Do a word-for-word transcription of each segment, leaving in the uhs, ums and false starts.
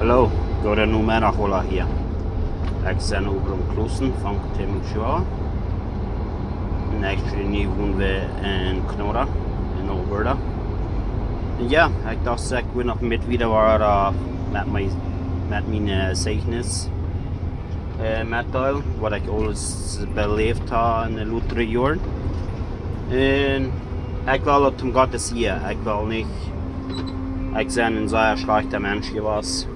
Hallo, goode Nomeddach aula hia. Ekj sie Obram Kloossen von Temuchua. Un actually, nu wonen wie en Kenora, en Alberta. Un jo, ekj docht, ekj wudd noch met wieda woaren, äh, met mien, met mien, äh, Zeichnis, äh, metdeelen, waut ekj aules beläft hab en de latste Joaren. Un ekj well daut om Gott sien. Ekj well nich, ekj sie een sea schlajchta Mensch jewast.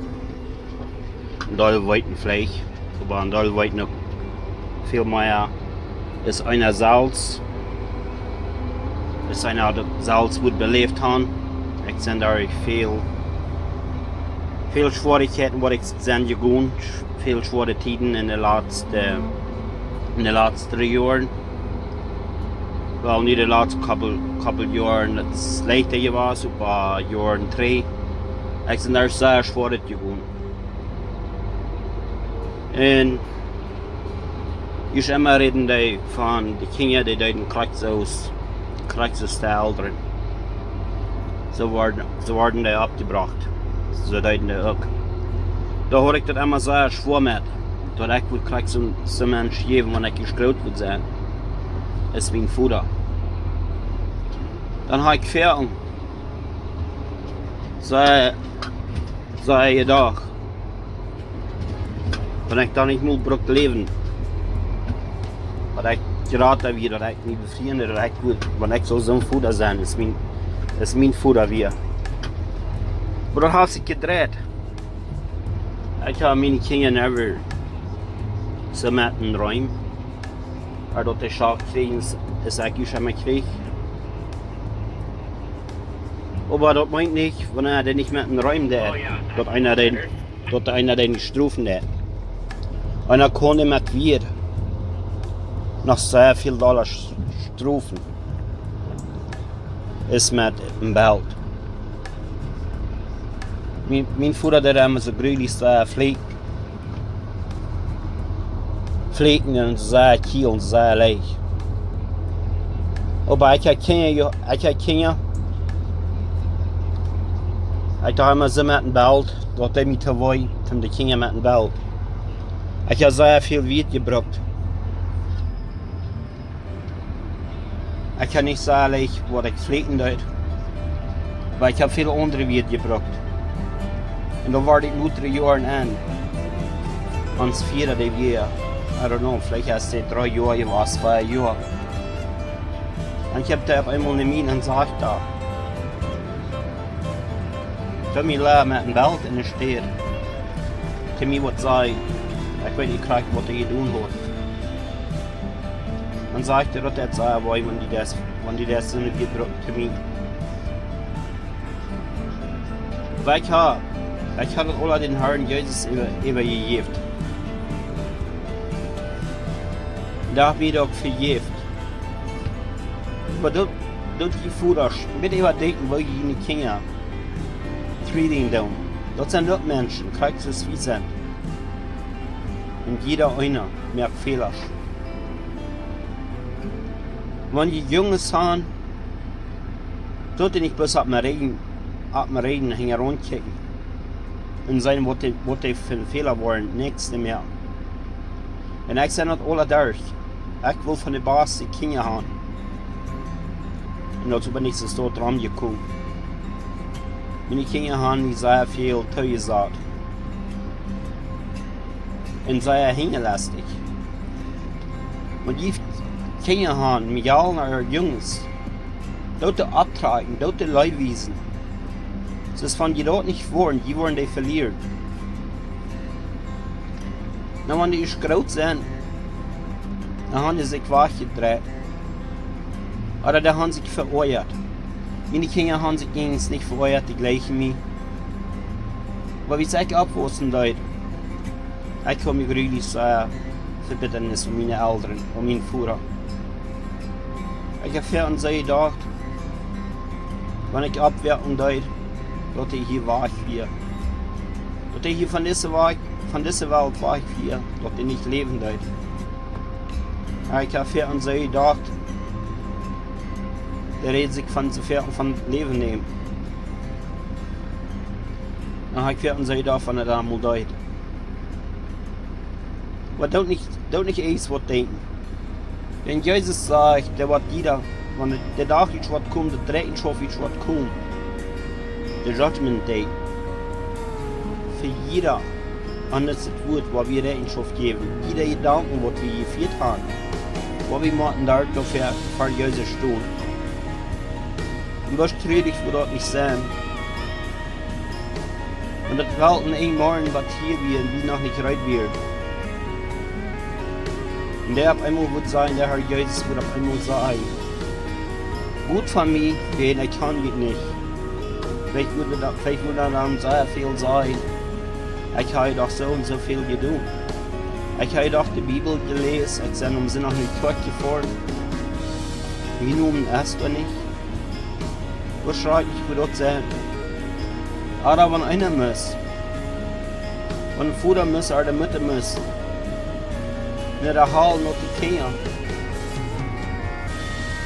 Een Deel weeten veleicht, oba een Deel weeten uk väl mea. Es eena selfst, es eena daut selfst wudd beläft haben. Ekj sie doa väl, väl Schwierichkjeiten, waut ekj sie jegonen, väl schwoare Tieden en de latste, en de latste dree Joaren. Well, nich de latste couple, couple Joaren, daut es leichta jewast, oba Joaren trigj. Ekj sie doa sea schwoare jegonen. Un ekj emma räd dee von de Kjinja, dee deeden krakjt soo aus, krakjt soo aus de Elren. Soo worden, soo worden dee oppjebrocht. Soo deeden dee uk. Doa haud ekj daut emma sea schwoa met. Daut ekj wudd krakjt soo, soo Mensch jäwen, wan ekj groot wudd sennen. Es mien Voda. Dan hab ekj väl, soo, soo jedocht, wan ekj dan nich mea brukt läwen, wan ekj jerat hab, woo daut ekj mie befrieen, daut ekj wudd, wan ekj sull soo een Voda sennen, es mien, es mien Voda wia. Oba daut haft sikj jedreit. Ekj hab miene Kjinja never soo met een Droom. Oba daut dee Schock kjrieen, es, es ekj uk emma kjrieech. Oba daut meent nich, wan eena dee nich met een Droom deed, daut eena dee, daut eena dee nich strofen deed. Eena kaun dee met Wieed noch sea väl dolla strofen aus met een Belt. Mien, mien Voda deed emma soo jrulich, äh, fläakjen. Fläakjen un sea kjieej un sea leew. Oba ekj hab Kjinja, jo, ekj hab Kjinja. Ekj deed emma soo met een Belt, daut deed mie too wee, om de Kjinja met een Belt. Ekj hab sea väl Wieed jebrukt. Ekj hab nich soo leicht waut ekj fläakjen deed. Oba ekj hab väl aundre Wieed jebrukt. Un doa wort ekj nu dree Joaren aun. Ons Fieda, dee wia, I don't know, veleicht es dee dree Joa jewast, vea Joa. Un ekj hab doa opp eemol ne Mien un sach doa. Doa mie lea met een Belt enne Städ. Dee mie waut säd. Ekj weet nich krakjt waut hee jedonen haud. Dan sajcht hee, daut daut sea wee, wan dee daut, wan dee daut soo nich jebrukt to mie. Oba ekj hab, ekj hab daut aula dän Harn Jesus äwa, äwajejäft. Dee haft mie daut uk vejäft. Oba daut, daut jie Vodasch, bitte äwadenkjen, woo jie june Kjinja treaten doonen. Daut sent uk Menschen, krakjt soo aus wie sent. Un jieda eena moakt Fäla. Wan jie Junges han, doot dee nich bloos opp mie räden, opp mie räden, hinjaraun kjikjen. Un seenen waut dee, waut dee fa Fäla woaren, nuscht mea. Un ekj sie daut aula derch. Ekj wull von de baste Kjinja han. Un daut es oba nich soo doaromm jekomen. Miene Kjinja han mie sea väl toojesajcht. Un sea hinjalestich. Wan jie Kjinja han, Mejalen ooda Junges, doot dee opptrakjen, doot dee Leew wiesen. Sest wan jie daut nich woaren, jie woaren dee velieren. Na, wan dee ieescht groot sent, dan han dee sikj wajchjedreit. Ooda dee han sikj veoajat. Miene Kjinja han sikj eejentlich nich veoajat, dee jlikjen mie. Oba wiels ekj oppwaussen deed, ekj haud mie jrulich sea, äh, Vebittanis aun miene Elren, aun mienen Voda. Ekj hab väl aun see jedocht, wan ekj oppwaussen deed, daut hee hia wajch wia. Daut hee hia von dise Welt, von dise Welt wajch wia, daut hee nich läwen deed. Ekj hab väl aun see jedocht, dee räd sikj von soo väl von Läwen nämen. Dan ha ekj wada een Seed von daut emol deed. Oba doot nich, doot nich ees waut denkjen. Dan Jesus sajcht, dee waut jieda, wan de Dach es waut kjemt, de Rechenschoft es waut kjemt, de Judgment Day. Fa jieda aundret Wuat, waut wie Rechenschoft jäwen, jieda Jedanken, waut wie jefieet haben, waut wie motten doa fa, fa Jesus stonen. Un daut es truarich, woo daut nich sennen. Un daut well een Enj moaken, waut hia wia un wie noch nich reed wieren. Un dee opp eemol wudd sajen, de Herr Jesus wudd opp eemol sajen: "Wajch von mie, dän ekj kjan junt nich." Veleicht wudd daut, veleicht wudd daut dan sea väl sajen: "Ekj hab doch soo un soo väl jedonen. Ekj hab doch de Bibel jeläsen, ekj sie aum Sindach no de Kjoakj jefoaren. Mien Nomen es doa nich." Woo schrakjlich wudd daut sennen? Oba wan eena mott, wan een Voda mott, ooda de Mutta mott, no de Hal, no de Kjinja,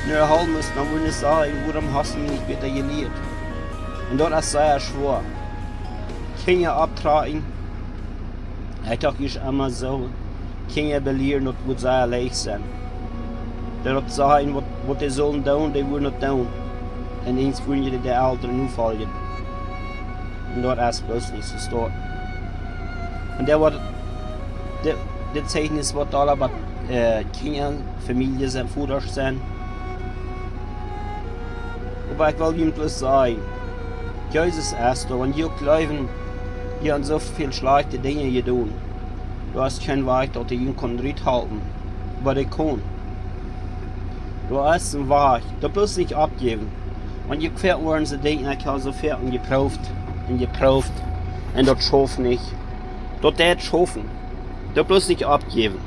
no de Hal mott, dan woat eena sajen: "Wuarom hast du mie nich bäta jelieet?" Un daut es sea schwoa. Kjinja opptrakjen, ekj docht, es emma soo, Kjinja belieren, daut woat sea leicht sennen. Daut sajen, waut, waut dee sellen doonen, dee woaren daut doonen. Un eent woaren dee de Elren nofoljen. Un daut es bloos nich soo stoakj. Un daut woat, dit, dit Zeichnis woat aul opp, äh, Kjinja, Famieljes un Vodasch sennen. Oba ekj well junt bloos sajen, Jesus es doa, wan jie uk jleewen, jie haben soo väl schlajchte Dinja jedonen. Doa es kjeen Wajch, daut hee junt kaun ruthalpen. Oba hee kaun. Doa es een Wajch. Daut bloos nich oppjäwen. Wan jie kjwäa woaren, soo denkjen, ekj hab soo väl jeprooft un jeprooft. Un daut schauft nich. Daut deit schaufen. Daut bloos nich oppjäwen.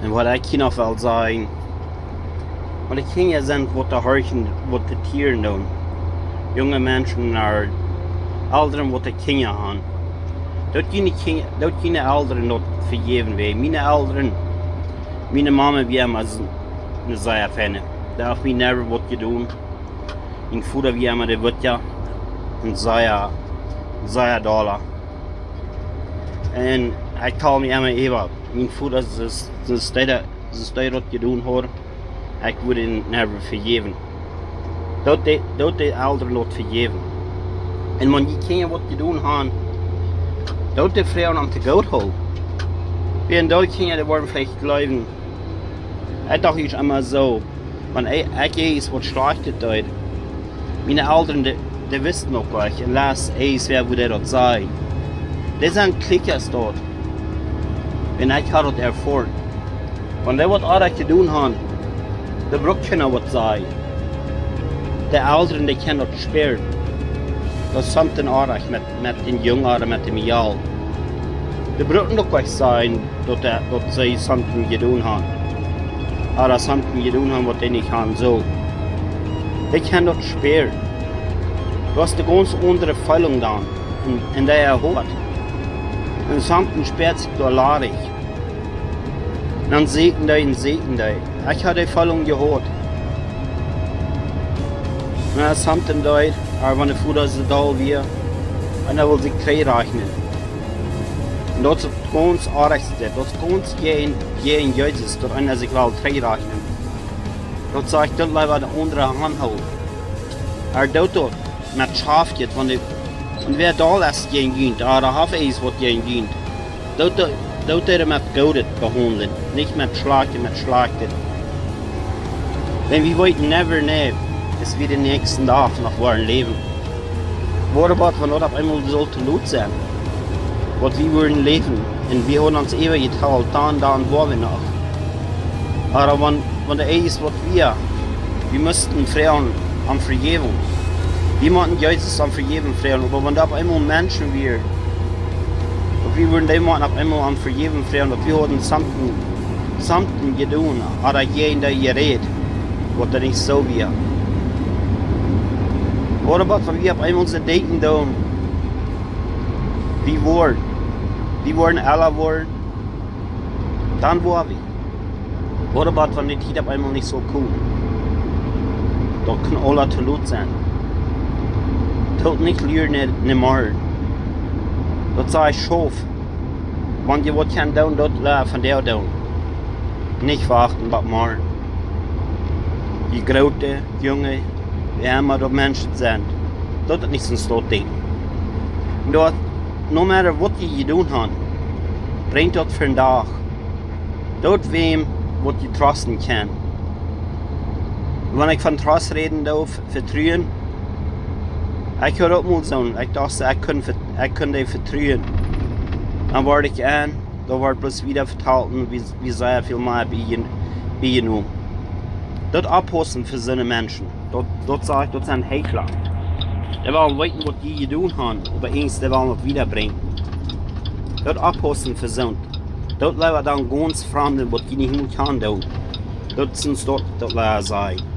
Un waut ekj hia noch well sajen, wan de Kjinja sent, waut doa horchen, waut doa tieren doonen. Junge Menschen, ooda Elren, waut de Kjinja haben. Doot june Kjinja, doot june Elren daut vejäwen, wiels miene Elren, miene Mama wia emma s-, eene sea feine. Dee haft mie never waut jedonen. Mien Voda wia emma de Wutja. Un sea, sea dolla. Un ekj kaul mie emma Eva. Mien Voda, soo, soo aus dee, soo aus dee daut jedonen haud, ekj wudd am never vejäwen. Doot de, doot de Elren daut vejäwen. Un wan june Kjinja waut jedonen haben, doot dee froagen om Vejeefunk. Wiels dee Kjinja, dee woaren veleicht jleewen. Ekj docht ieescht emma soo, wan ekj, ekj ieescht waut Schlajchtet deed, miene Elren, dee, dee wisten uk nich, un lat ieescht wäa, woo dee daut sajen. Dee sent kjlieekja doa. Un ekj hab daut erfoaren. Wan dee waut oajet jedonen haben, dee brukt kjeena waut sajen. De Elren, dee kjennen daut spieren. Daut es something oajet met, met dän Jung ooda met däm Mejal. Dee bruken uk nich sajen, daut dee, daut see something jedonen haben. Ooda something jedonen haben, waut dee nich haben sullen. Dee kjennen daut spieren. Daut es de gaunz aundre Feeling dan. Un, un dee erhoat. Un something spieet sikj doa ladich. Dan säkjen dee un säkjen dee. Ekj hab dee Feeling jehaut. Un dan something doa, ooda wan de Voda soo doll wia, un hee wull sikj trigjrajchnen. Un daut es daut gaunz oajste, daut es gaunz jäajen, jäajen Jesus, daut eena sikj well trigjrajchnen. Daut sajcht, daut leewa de aundre aunhoolen. Oba doot daut met Schaftheit, wan dee, un wäa doll es jäajen junt, ooda haft ieescht waut jäajen junt, doot, doot, doot dee met Goodet behaundlen, nich met Schlajchtet, met Schlajchtet. Wan wie weeten never, nä, es wie dän näakjsten Dach noch woaren läwen. What about, wan daut opp eemol sull to lot sennen? Waut wie wudden läwen, un wie hauden ons äwa jeteelt, dan, dan woa wie noch. Oba wan, wan doa ieescht waut wia, wie musten froagen om Vejäwunk. Wie musten Jesus om Vejäwunk froagen, oba wan doa opp eemol Menschen wieren, daut wie wudden dee motten opp eemol om Vejäwunk froagen, daut wie hauden something, something jedonen, ooda jäajen dee jerät, waut doa nich soo wia. What about, wan wie opp eemol soo denkjen doonen, wie woaren, wie woaren ella woaren, dan woa wie. What about, wan de Tiet opp eemol nich sull komen? Daut kaun aula to lot sennen. Doot nich luren no, no morjen. Daut saj ekj, schauft. Wan jie waut kjennen doonen, daut, äh, vondoag doonen. Nich wachten bat morjen. Jie Groote, Junge, wäa emma daut Menschen sent, daut es nich soon Stoot Dinkj. Un daut, no matter waut jie jedonen haben, brinjt daut vondoag. Doot wäm, waut jie trusten kjennen. Wan ekj von Trust räden doo, Vetruen. Ekj haud uk mol soon, ekj docht, ekj kunn, ekj kunn dee vetruen. Dan wort ekj aun, doa wort bloos wieda vetalt, woo, woo sea väl mea bie, bie jie nu. Daut oppaussen fa soone Menschen. Daut, daut saj ekj, daut sent Heichla. Dee wellen weeten, waut jie jedonen haben, oba eent, dee wellen daut wieda brinjen. Daut oppaussen fa soont. Daut leewa dan gaunz Framde, waut jie nich mol kjanen doonen. Daut sent daut, daut leewa saj ekj.